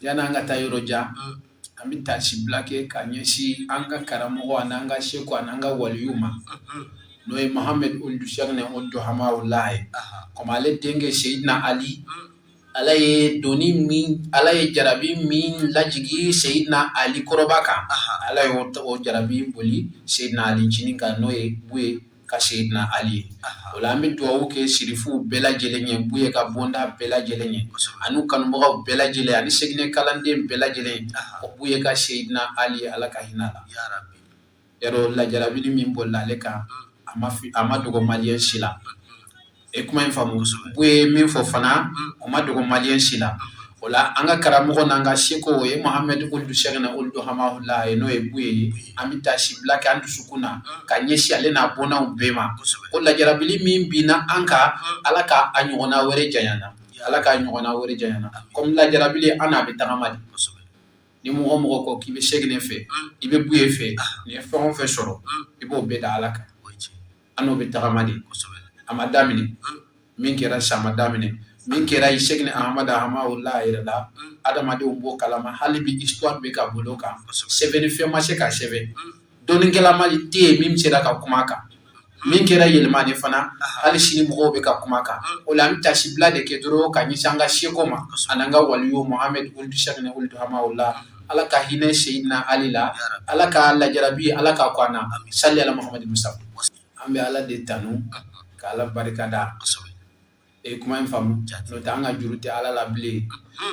Yanni an ka taa yɔrɔ jan, an bɛ taasibila kɛ ka ɲɛsin an ka karamɔgɔ ani an ka seku ani an ka waliyu ma, n'o ye Mohamed Ould Cheickna Ould Hamawula ye. Komi ale denkɛ Seyidina Ali, Ala ye doni min, Ala ye jarabi min lajigin Seyidina Ali kɔrɔba kan, Ala ye o jarabi boli Seyidina Ali ncinin kan, n'o ye Buye ka Seyidina Ali ye. O la an bɛ dugawu kɛ sirifuw bɛɛ lajɛlen ye, Buye ka bonda bɛɛ lajɛlen ye, ani kanubagaw bɛɛ lajɛlen, ani Seginɛ kalanden bɛɛ lajɛlen, ko Buye ka Seyidina Ali, Ala ka hinɛ a la. Yarɔ, lajarabi min bolila ale kan, a ma dogo maliyɛn si la. E kuma in faamu? Buye ye min fɔ fana, o ma dogo maliyɛn si la. O la an ka karamɔgɔ n'an ka seko, o ye Mohamed Ould Cheickna Ould Hamawula ye, n'o ye Buye ye. An bɛ taasibila kɛ an dusukun na ka ɲɛsin ale n'a bondaw bɛɛ ma, ko lajarabili min binna an kan, Ala ka a ɲɔgɔnna wɛrɛ janya, Ala k'a ɲɔgɔnna wɛrɛ janya. Komi lajarabili, an n'a bɛ tagama de. Ni mɔgɔ o mɔgɔ ko k'i bɛ Seginɛ fɛ, i bɛ Buye fɛ, n'i ye fɛn o fɛn sɔrɔ, i b'o bɛɛ da Ala kan. An n'o bɛ tagama de. A ma daminɛ min kɛra sa, ma daminɛ min kɛra i Seginɛ Ahamada Hamawula yɛrɛ la, adamadenw b'o kalama. Hali bi histoire bɛ ka bolo kan, sɛbɛnni fɛn ma se ka sɛbɛn, dɔnnikɛla ma tɛ yen min sera ka kuma kan. Min kɛra Yɛlɛmani fana, hali sini mɔgɔw bɛ ka kuma kan. O la an bɛ taasibila de kɛ dɔrɔn ka ɲɛsin an ka seko ma ani an ka waliyu Mohamed Ould Cheickna Ould Hamawula. Ala ka hinɛ Seyidina Ali la, Ala ka lajarabi, Ala ka ko an na. Sali ala Muhamadu Mustafa. An bɛ Ala de tanu ka Ala barikada. E kuma in faamu? N'o tɛ, an ka juru tɛ Ala la bilen.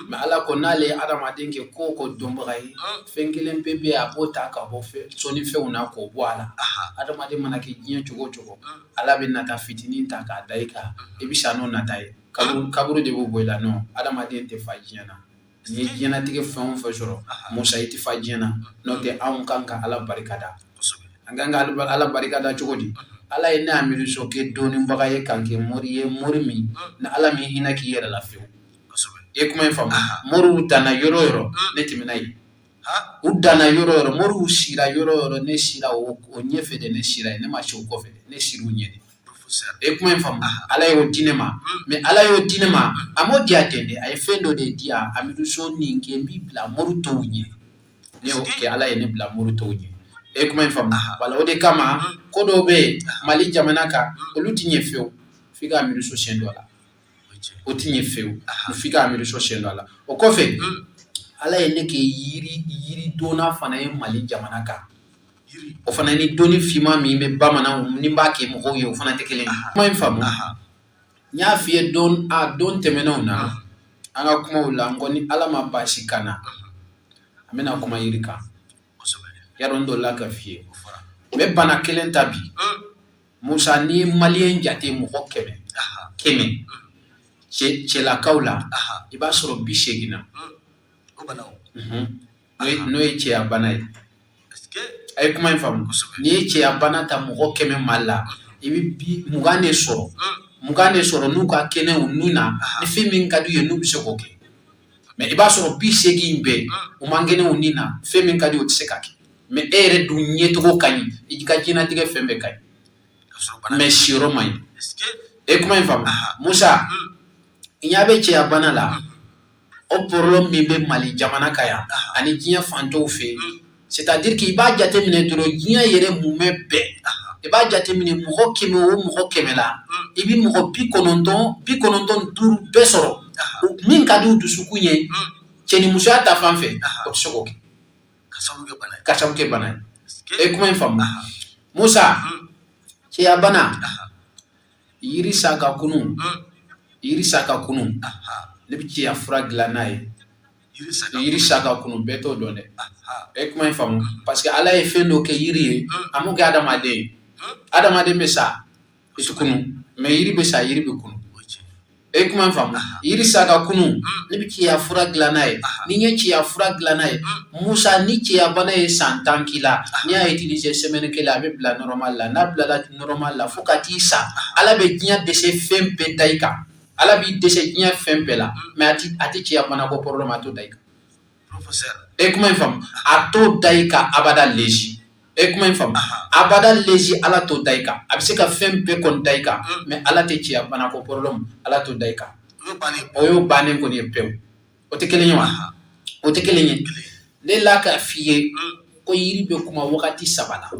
Mais Ala ko n'ale ye adamaden kɛ ko o ko dɔnbaga ye, fɛn kelen pe bɛ yen, a b'o ta ka bɔ sɔnnifɛnw na k'o bɔ a la. Adamaden mana kɛ diɲɛ cogo o cogo, Ala bɛ nata fitinin ta k'a da i kan, i bɛ sa n'o nata ye. Kaburu de b'o bɔ i la. Non, adamaden tɛ fa diɲɛ na. N'i ye diɲɛnatigɛ fɛn o fɛn sɔrɔ, Musa, i tɛ fa diɲɛ na. N'o tɛ, anw kan ka Ala barikada. An kan ka Ala barikada cogo di? Ala ye ne Amidu So kɛ dɔnnibaga ye, k'an kɛ mori ye, mori min ni Ala m'i hinɛ k'i yɛrɛ la fewu. I ye kuma in faamu? Moriw danna yɔrɔ o yɔrɔ, ne tɛmɛna yen. U danna yɔrɔ o yɔrɔ, moriw sira yɔrɔ o yɔrɔ, ne sira o ɲɛfɛ de. Ne sira yen, ne ma si o kɔfɛ, ne sira u ɲɛ de. E kuma in faamu? Ala y'o di ne ma. Mais Ala y'o di ne ma, a m'o di yan ten dɛ. A ye fɛn dɔ de di yan: Amidu So, nin kɛ, n b'i bila mori tɔw ɲɛ. Ne y'o kɛ, Ala ye ne bila mori tɔw ɲɛ. E kuma in faamu? Wala o de kama, ko dɔw bɛ yen Mali jamana kan, olu ti ɲɛ fewu f'i ka Amidu So sen don a la. O ti ɲɛ fewu f'i ka Amidu So sen don a la. O kɔfɛ, Ala ye ne kɛ yiridonna fana ye Mali jamana kan. O fana ni dɔnni finman min bɛ bamananw ni b'a kɛ mɔgɔw ye, o fana tɛ kelen ye. Kuma in faamu? N y'a f'i ye don a don tɛmɛnenw na, an ka kumaw la, n ko ni Ala ma baasi kan na, an bɛna kuma yiri kan. Yarɔ, n delila ka f'i ye, n bɛ bana kelen ta bi. Musa, n'i ye maliyɛn jate mɔgɔ 100 100 cɛlakaw la, i b'a sɔrɔ 80 na, n'o ye cɛya bana ye. A ye kuma in faamu? N'i ye cɛya bana ta mɔgɔ 100 Mali la, i bɛ 20 de sɔrɔ, 20 de sɔrɔ n'u ka kɛnɛ u nun na, ni fɛn min ka d'u ye, n'u bɛ se k'o kɛ. Mais i b'a sɔrɔ 80 bɛɛ, u man kɛnɛ u nin na, fɛn min ka di u tɛ se ka kɛ. Mais e yɛrɛ dun ɲɛcogo ka ɲi, i ka diɲɛnatigɛ fɛn bɛɛ ka ɲi, mais siyɔrɔ man ɲi. E kuma in faamu? Musa, i ɲɛ bɛ cɛya bana la, o problème min bɛ Mali jamana kan yan ani diɲɛ fantɔw fɛ yen, c'est à dire que i b'a jateminɛ dɔrɔn, diɲɛ yɛrɛ mumɛ bɛɛ, i b'a jateminɛ mɔgɔ 100 o mɔgɔ 100 la, i bɛ mɔgɔ 90, 95 bɛɛ sɔrɔ, min ka di u dusukun ye cɛ ni musoya ta fan fɛ, o tɛ se k'o kɛ ka sababu kɛ bana ye. E kuma in faamu? Musa, cɛya bana, yiri sa ka kunu, yiri sa ka kunu, ne bɛ cɛya fura dilan n'a ye. Yiri sa ka kunu, bɛɛ t'o dɔn dɛ. E kuma in faamu? Parce que Ala ye fɛn dɔ kɛ yiri ye, a m'o kɛ adamaden ye. Adamaden bɛ sa, i tɛ kunu, mais yiri bɛ sa, yiri bɛ kunu. E kuma in faamu? Yiri sa ka kunu, ne bɛ cɛya fura dilan n'a ye. Ni n ye cɛya fura dilan n'a ye, Musa, ni cɛya bana ye san 10 k'i la, n'i y'a utiliser semaine kelen, a bɛ bila normal la. N'a bilala normal la fo ka t'i sa, Ala bɛ diɲɛ dɛsɛ fɛn bɛɛ da i kan. Ala b'i dɛsɛ diɲɛ fɛn bɛɛ la, mais a tɛ cɛya bana ko problème, a t'o da i kan. E kuma in faamu? A t'o da i kan abada lezi. E kuma in faamu? Abada lezi, Ala t'o da i kan. A bɛ se ka fɛn bɛɛ kɔni da i kan, mais Ala tɛ cɛya bana ko problème, Ala t'o da i kan. O y'o bannen kɔni ye pewu. O tɛ kelen ye wa? O tɛ kelen ye. Ne la k'a f'i ye ko yiri bɛ kuma wagati saba la.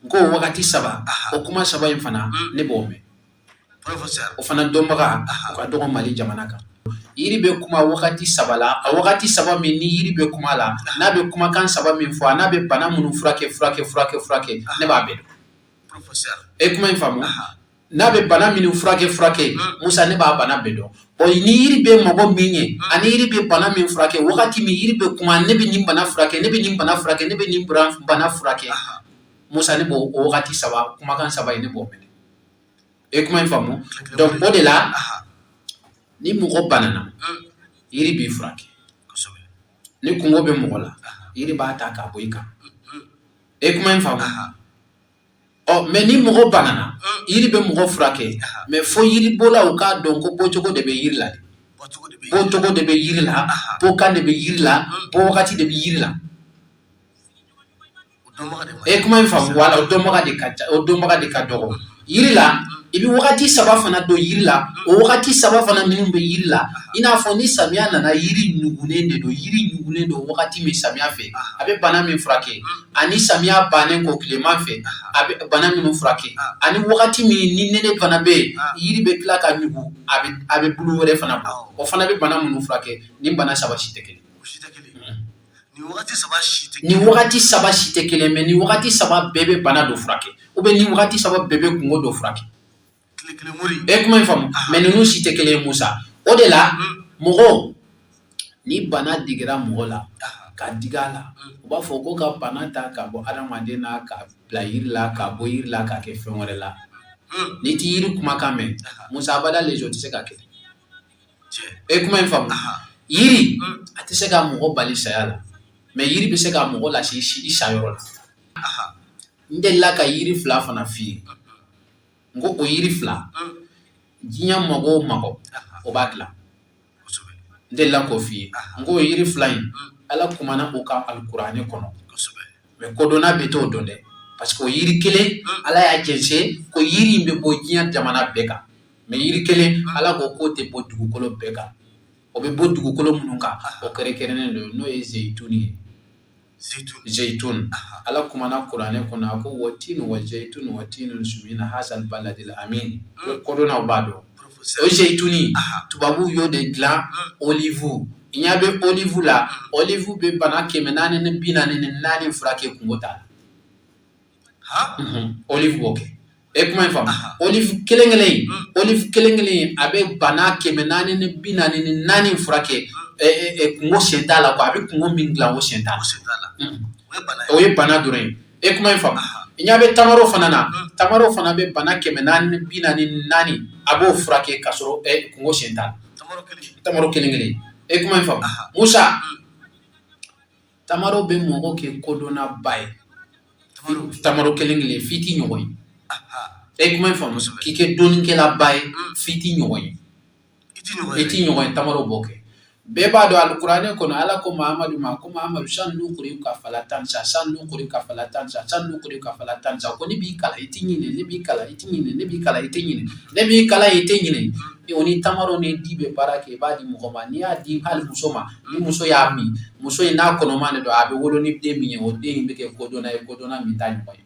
N ko wagati saba, o kuma saba in fana ne b'o mɛn. O fana dɔnbaga o ka dɔgɔ Mali jamana kan. Yiri bɛ kuma wagati saba la. A wagati saba min ni yiri bɛ kuma la, n'a bɛ kumakan saba min fɔ, a n'a bɛ bana minnu furakɛ furakɛ furakɛ furakɛ, ne b'a bɛɛ dɔn. E kuma in faamu? N'a bɛ bana minnu furakɛ furakɛ, Musa, ne b'a bana bɛɛ dɔn. Bon, ni yiri bɛ mɔgɔ min ye, ani yiri bɛ bana min furakɛ, wagati min yiri bɛ kuma, ne bɛ nin bana furakɛ, ne bɛ nin bana furakɛ, ne bɛ nin bana furakɛ, Musa, ne b'o o wagati saba, kumakan saba in, ne b'o mɛn. E kuma in faamu? Donc o de la, ni mɔgɔ banana, yiri b'i furakɛ. Ni kungo bɛ mɔgɔ la, yiri b'a ta k'a bɔ i kan. E kuma in faamu? Ɔ, mais ni mɔgɔ banana, yiri bɛ mɔgɔ furakɛ, mais fo yiribɔlaw k'a dɔn ko bɔcogo de bɛ yiri la dɛ. Bɔcogo de bɛ yiri la, bɔkan de bɛ yiri la, bɔ wagati de bɛ yiri la. E kuma in faamu? Wala, o dɔnbaga de ka ca, o dɔnbaga de ka dɔgɔ yiri la. I bɛ wagati saba fana don yiri la. O wagati saba fana minnu bɛ yiri la, i n'a fɔ ni samiya nana, yiri ɲugunnen de don. Yiri ɲugunnen don wagati min samiya fɛ, a bɛ bana min furakɛ, ani samiya bannen kɔ tilema fɛ, a bɛ bana minnu furakɛ, ani wagati min ni nɛnɛ fana bɛ yen, yiri bɛ tila ka ɲugu, a bɛ bulu wɛrɛ fana bɔ, o fana bɛ bana minnu furakɛ. Nin bana saba si tɛ kelen. Nin wagati saba si tɛ kelen, mais nin wagati saba bɛɛ bɛ bana dɔ furakɛ, ou bien nin wagati saba bɛɛ bɛ kungo dɔ furakɛ. E kuma in faamu? Mais ninnu si tɛ kelen ye, Musa. O de la, mɔgɔ ni bana digira mɔgɔ la ka digi a la, u b'a fɔ ko ka bana ta ka bɔ adamaden na ka bila yiri la, ka bɔ yiri la ka kɛ fɛn wɛrɛ la. N'i ti yiri kumakan mɛn, Musa, abada lejo tɛ se ka kɛ. E kuma in faamu? Yiri a tɛ se ka mɔgɔ bali saya la, mais yiri bɛ se ka mɔgɔ lase i sayɔrɔ la. N delila ka yiri fila fana f'i ye. N ko o yiri fila, diɲɛ mago o mago, o b'a dilan. N delila k'o f'i ye. N ko o yiri fila in, Ala kumana o kan alikuranɛ kɔnɔ, mais kodɔnna bɛ t'o dɔn dɛ, parce que o yiri kelen, Ala y'a jɛnsɛn ko yiri in bɛ bɔ diɲɛ jamana bɛɛ kan, mais yiri kelen, Ala ko k'o tɛ bɔ dugukolo bɛɛ kan. O bɛ bɔ dugukolo minnu kan, o kɛrɛnkɛrɛnnen don, n'o ye zeyituni ye. Zeyitun, Ala kumana kuranɛ kɔnɔ, a ko watini wa zeyitun wa tini sumina hazal baladil amin. Kodɔnnaw b'a dɔn. O zeyituni, tubabuw y'o de dilan olive. I ɲɛ bɛ olive la, olive bɛ bana 444 furakɛ, kungo t'a la. Olive b'o kɛ. E kuma in faamu? Olive kelen kelen, olive kelen kelen, a bɛ bana 444 furakɛ, kungo sen t'a la quoi. A bɛ kungo min dilan, o sen t'a la. O ye bana dɔrɔn ye. E kuma in faamu? I ɲɛ bɛ tamaro fana na, tamaro fana bɛ bana 444, a b'o furakɛ ka sɔrɔ kungo sen t'a la. Tamaro kelen kelen. E kuma in faamu, Musa? Tamaro bɛ mɔgɔ kɛ kodɔnnaba ye. Tamaro kelen kelen, f'i t'i ɲɔgɔn ye. E kuma in faamu? K'i kɛ dɔnnikɛlaba ye, f'i t'i ɲɔgɔn ye. I t'i ɲɔgɔn ye. Tamaro b'o kɛ. Bɛɛ b'a dɔn, alikuranɛ kɔnɔ, Ala ko Mahamadu ma ko Mahamadu, sanuqri'uka fala tansa, sanuqri'uka fala tansa, sanuqri'uka fala tansa. Ko ne b'i kalan, i t'i ɲinɛ. Ne b'i kalan, i t'i ɲinɛ. Ne b'i kalan, i tɛ ɲinɛ. Ne b'i kalan, i tɛ ɲinɛ. O ni tamaro ni di bɛ baara kɛ. I b'a di mɔgɔ ma, n'i y'a di hali muso ma, ni muso y'a min, muso in n'a kɔnɔma de don, a bɛ wolo ni den min ye, o den in bɛ kɛ kodɔnna ye, kodɔnna min t'a ɲɔgɔn ye.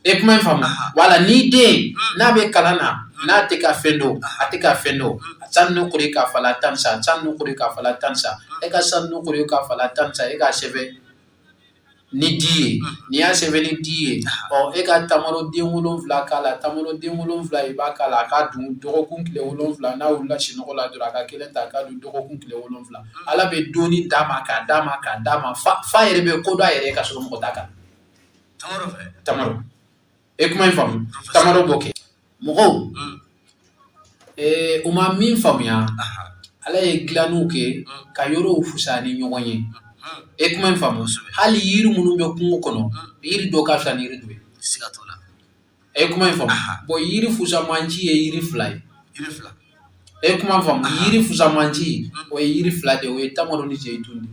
E kuma in faamu? Wala ni den n'a bɛ kalan na, n'a tɛ ka fɛn dɔn, a tɛ ka fɛn dɔn, sanuqri'uka fala tansa, sanuqri'uka fala tansa. E ka sanuqri'uka fala tansa, e k'a sɛbɛn ni di ye. N'i y'a sɛbɛn ni di ye, ɔ, e ka tamaro den 7 k'a la. Tamaro den 7, i b'a k'a la, a k'a dun dɔgɔkun tile 7. N'a wulila sunɔgɔ la dɔrɔn, a ka kelen ta a k'a dun dɔgɔkun tile 7. Ala bɛ dɔnni d'a ma, k'a d'a ma, k'a d'a ma, fa yɛrɛ bɛ ko dɔn a yɛrɛ ye ka sɔrɔ mɔgɔ t'a kan. Tamaro. E kuma in faamu? Tamaro b'o kɛ. Mɔgɔw u ma min faamuya, Ala ye dilanniw kɛ ka yɔrɔw fisaya ni ɲɔgɔn ye. E kuma in faamu? Hali yiri minnu bɛ kungo kɔnɔ, yiri dɔ ka fisa ni yiri dɔ ye. E kuma in faamu? Bon, yiri fusamanci ye yiri fila ye. E kuma faamu? Yiri fusamanci, o ye yiri fila de ye. O ye tamaro ni zeyitun de.